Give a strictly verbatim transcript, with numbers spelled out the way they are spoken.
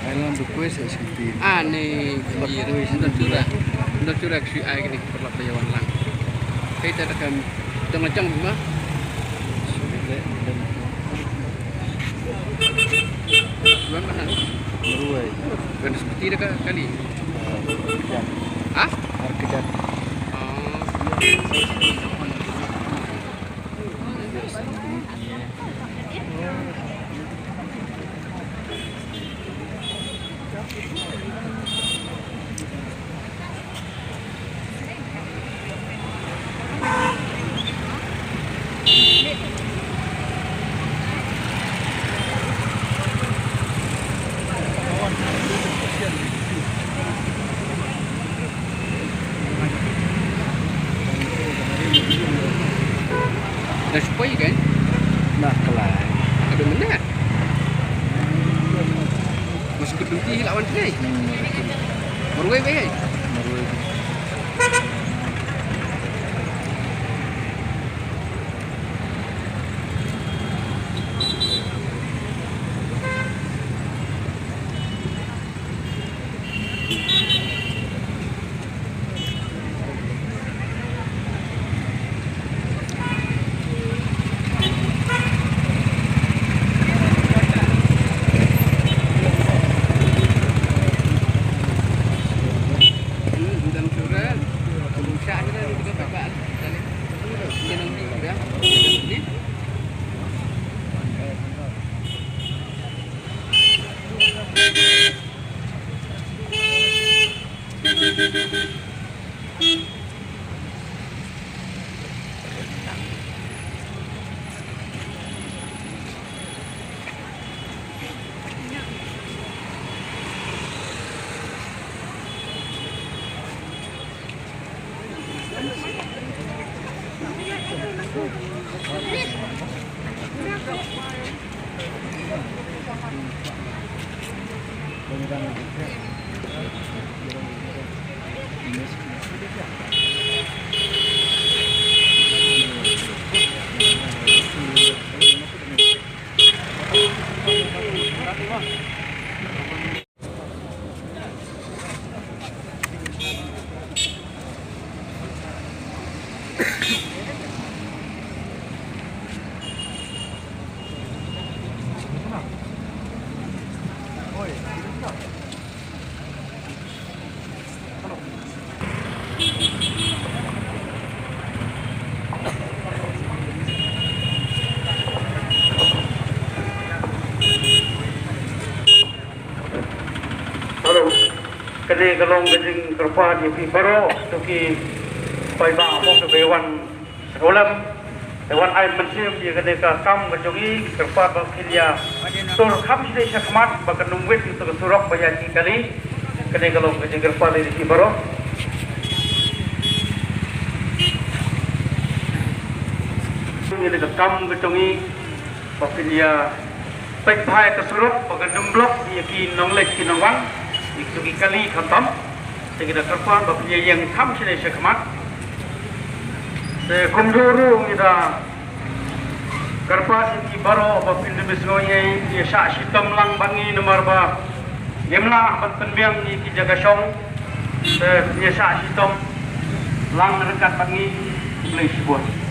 Ai, lam request sikti. Ah, ni kembali. Request. Nda chura. Nda chura ksui ai kini perlap daya wan lang. Kai ta da kam tengah jang ma. Wan mana? Meruai. Kan seperti dekat kali. Arkedat. Hah? Arkedat. Oh. Dah sepoi kan? Dah kelai. Ada menat. Masih berhenti lawan dia. Hmm. Marwei bai. Marwei. Hello. Kane ka long ka jingkyrpad ïa phi baroh, to ki paidbah mo, ki ba wan sngewlem, ki wan ai mynsiem ïa kane ka kam ka jong ngi, kyrpad ba phin ïa tur kham shane shakhmat ba kan ym wit ïa ka surok ba ïaid ki kali. Kane ka long ka jingkyrpad ïa phi baroh. Ngi da ka kam ka jong ngi ba phin ïa peit bha ïa ka surok ba kan ym block ïa ki nongleit ki nongwan, ïa ki jong ki kali khamtam. Te ngi da kyrpad ba phin ïa ïeng kham shane sha khmat. Te kumjuh ruh ngi da kyrpad ïa ki baroh ba phin da mih sngewbha ïa shah shitom lang bad ngi namar ba ngim lah ban pynbiang ïa ki jaka shong. Te phin ïa shah shitom lang ryngkat bad ngi. Khublei shibun.